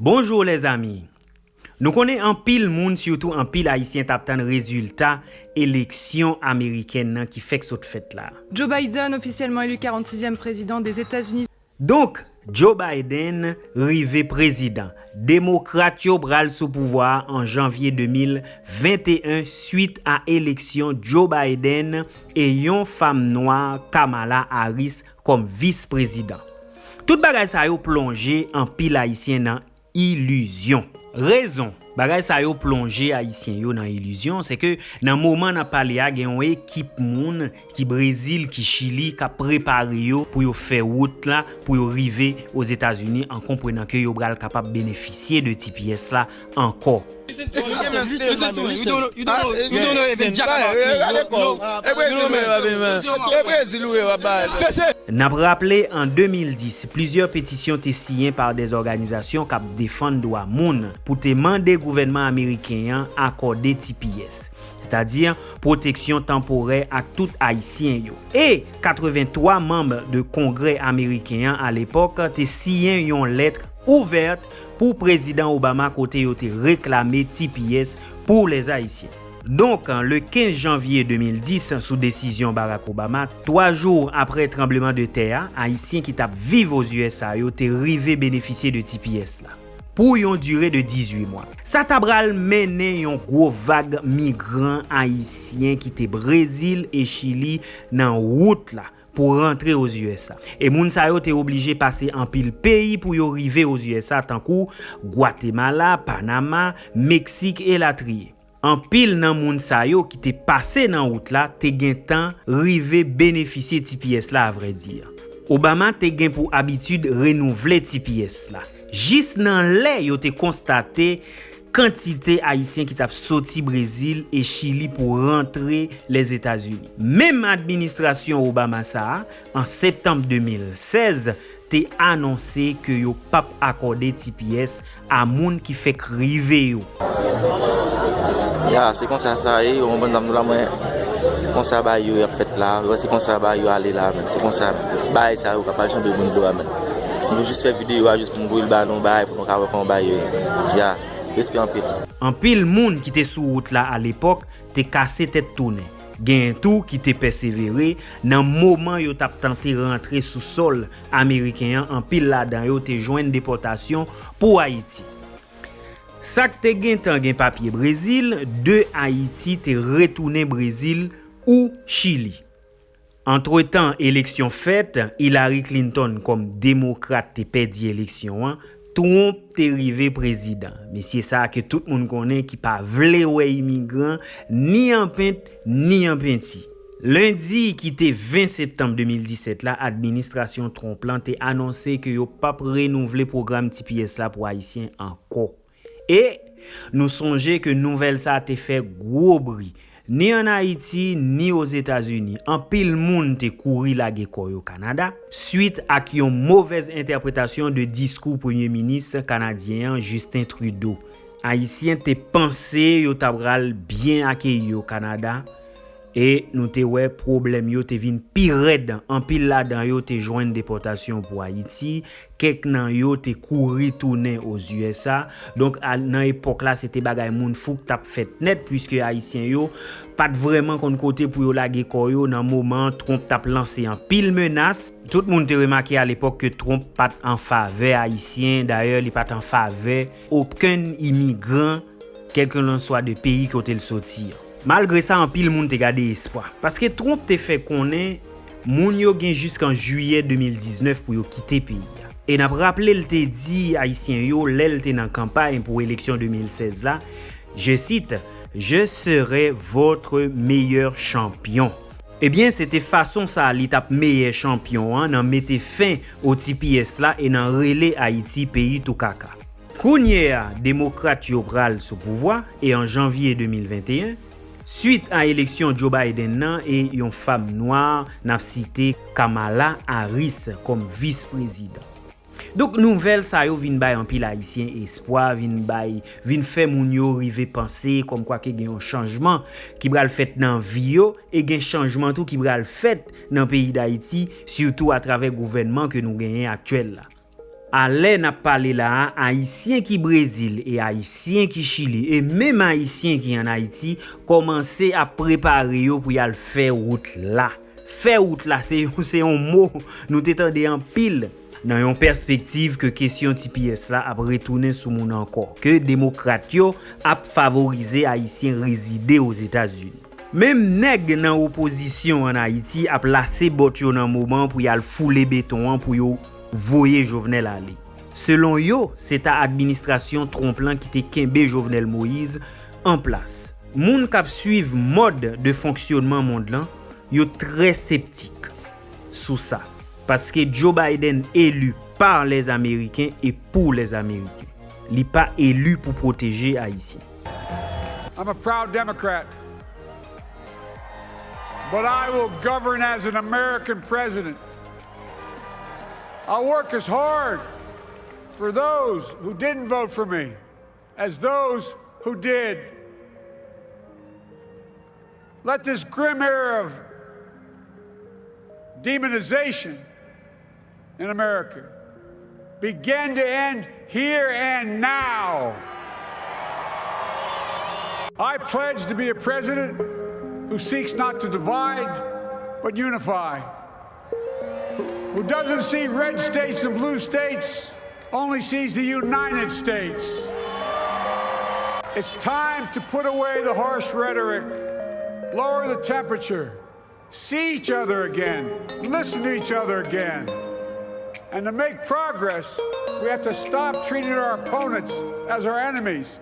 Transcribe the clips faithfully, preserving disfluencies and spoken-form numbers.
Bonjou lèzami. Nou konnen anpil moun, sitou anpil Ayisyen t ap tann rezilta eleksyon amerikèn nan ki fèk sot fèt la. Joe Biden, officiellement élu quarante-sixième président des États-Unis. Donk, Joe Biden rive prezidan. Demokrat yo pral sou pouvwa a an janvye de mil venteyen swit a eleksyon Joe Biden e yon fanm nwa, Kamala Harris, kòm vis prezidan. Tout bagay sa yo plonje anpil Ayisyen nan ilizyon. Rezon bagay sa yo plonje Ayisyen yo nan ilizyon, se ke nan moman n ap pale a, gen yon ekip moun ki Brezil, ki Chili, k ap prepare yo pou yo fè wout la, pou yo rive Ozetazini, an konprenan ke yo pral kapab benefisye de T P S la ankò. N ap raple, an de mil dis, plizyè petisyon te siyen pa de òganizasyon k ap defann dwa moun pou te mande gouvènman ameriken an akòde T P S, sètadi pwoteksyon tanporè ak tout Ayisyen yo. E katrevenntwa manm de Kongrè ameriken an alepòk te siyen yon lèt ouvèt pou Prezidan Obama kote yo te reklame T P S pou lèzayisyen. Donk, le kenz janvye de mil dis, sou desizyon Barack Obama, twa jou apre tranbleman de tè a, Ayisyen ki t ap viv Oz U S A yo te rive benefisye de T P S la pou yon dire de dizuit mwa. Sa ta pral mennen yon gwo vag migran ayisyen ki te Brezil e Chili nan wout la pou rantre Oz U S A. E moun sa yo te oblije pase anpil peyi pou yo rive Oz U S A, tankou Gwatemala, Panama, Meksik, elatriye. Anpil nan moun sa yo ki te pase nan wout la te gentan rive benefisye T P S la, avrèdi. Obama te gen pou abitid renouvle T P S la jis nan lè yo te konstate kantite Ayisyen ki t ap soti Brezil e Chili pou rantre Lèzetazini. Menm administrasyon Obama sa a, an septanm de mil sèz, te anonse ke yo p ap akòde T P S a moun ki fèk rive yo. Ya, se konsa sa ye, yon bann dam nou la, mwen, se konsa bagay yo y ap fèt la, se konsa bagay yo ale la, men, se konsa, men. Ti bagay sa yo ka pa janbe moun do a, men. Nou jis fè videyo a jis pou nou voye l ba nou, bagay pou nou ka wè kòman bagay yo ye. Ya, respè anpil. Anpil moun ki te sou wout la alepòk te kase tèt tounen. Genyen tou ki te pèsevere nan moman yo t ap tante rantre sou sòl ameriken an, anpil ladan yo te jwenn depòtasyon pou Ayiti. Sa k te gentan gen papye Brezil, de Ayiti te retounen Brezil ou Chili. Antretan eleksyon fèt, Hillary Clinton kòm demokrat te pèdi eleksyon an, Trump te rive prezidan. Mesye sa a ke tout moun konnen ki pa vle wè imigran ni an pent, ni an penti. Lendi ki te ven septanm de mil disèt la, administrasyon Trump lan te anonse ke yo p ap renouvle pwogram T P S la pou Ayisyen ankò. E nou sonje ke nouvèl sa a te fè gwo bri. Ni ann Ayiti, ni Ozetazini, anpil moun te kouri lage kò yo Kanada, swit ak yon movèz entèpretasyon de diskou premye minis kanadyen an, Justin Trudeau. Ayisyen te panse yo ta pral byen akeyi yo Kanada, e nou te wè pwoblèm yo te vin pi rèd. Anpil ladan yo te jwenn depòtasyon pou Ayiti, kèk nan yo te kouri tounen Oz U S A. Donk, a, nan epòk la, se te bagay moun fou k t ap fèt nèt, puiske Ayisyen yo pa t vrèman konn kote pou yo lage kò yo nan moman Trump t ap lanse anpil menas. Tout moun te remake alepòk ke Trump pa t an favè Ayisyen, dayè, li pa t an favè okenn imigran, kèlkelanswa de peyi kote l soti an. Malgre sa, anpil moun te gade espwa, paske Trump te fè konnen moun yo gen jiskan jiyè de mil diznèf pou yo kite peyi a. E n ap raple l te di Ayisyen yo lè l te nan kanpay pou eleksyon de mil sèz la, je cite, Je serai votre meilleur champion. Ebyen, se te fason sa a li t ap meyè chanpyon an nan mete fen o T P S la e nan rele Ayiti peyi tou kaka. Kounye a, demokrat yo pral sou pouvwa e an janvye de mil venteyen, swit a eleksyon Joe Biden nan e yon fanm nwa, n ap site Kamala Harris kòm vis prezidan. Donk, nouvèl sa yo vin bay anpil Ayisyen espwa, vin bay, vin fè moun yo rive panse kòmkwa ke gen yon chanjman ki pral fèt nan vi yo, e gen chanjman tou ki pral fèt nan peyi Dayiti, sitou atravè gouvènman ke nou genyen aktyèl la. A lè n ap pale la a, Ayisyen ki Brezil e Ayisyen ki Chili e menm Ayisyen ki ann Ayiti kòmanse ap prepare yo pou y al fè wout la. Fè wout la, se yon, se yon mo nou te tande anpil nan yon pèspektiv ke kesyon T P S la ap retounen sou moun ankò, ke demokrat yo ap favorize Ayisyen rezide Ozetazini. Menm nèg nan opozisyon ann Ayiti ap lase bòt yo nan moman pou y al foule beton an pou yo voye Jovenel ale. Selon yo, se ta administrasyon Trump lan ki te kenbe Jovenel Moïse an plas. Moun k ap swiv mòd de fonksyonman mond lan, yo trè septik sou sa. Paske Joe Biden eli pa lèzameriken e pou lèzameriken. Li pa eli pou pwoteje Ayisyen. I'm a proud Democrat, but I will govern as an American president. I'll work as hard for those who didn't vote for me as those who did. Let this grim era of demonization in America begin to end here and now. I pledge to be a president who seeks not to divide, but unify, who doesn't see red states and blue states, only sees the United States. It's time to put away the harsh rhetoric, lower the temperature, see each other again, listen to each other again. And to make progress, we have to stop treating our opponents as our enemies.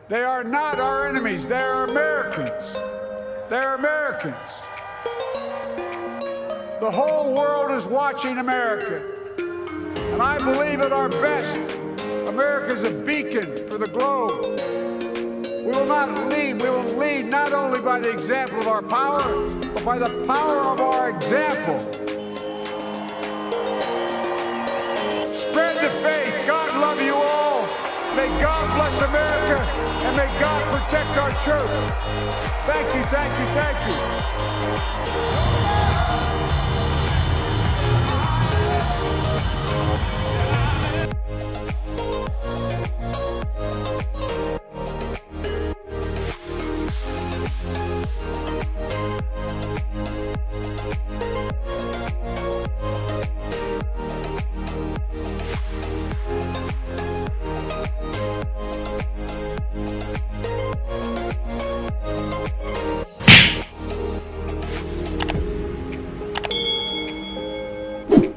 They are not our enemies, they are Americans. They're Americans. The whole world is watching America. And I believe at our best, America is a beacon for the globe. We will not lead, we will lead not only by the example of our power, but by the power of our example. Spread the faith. God love you all. May God bless America, and may God protect our church. Thank you, thank you, thank you.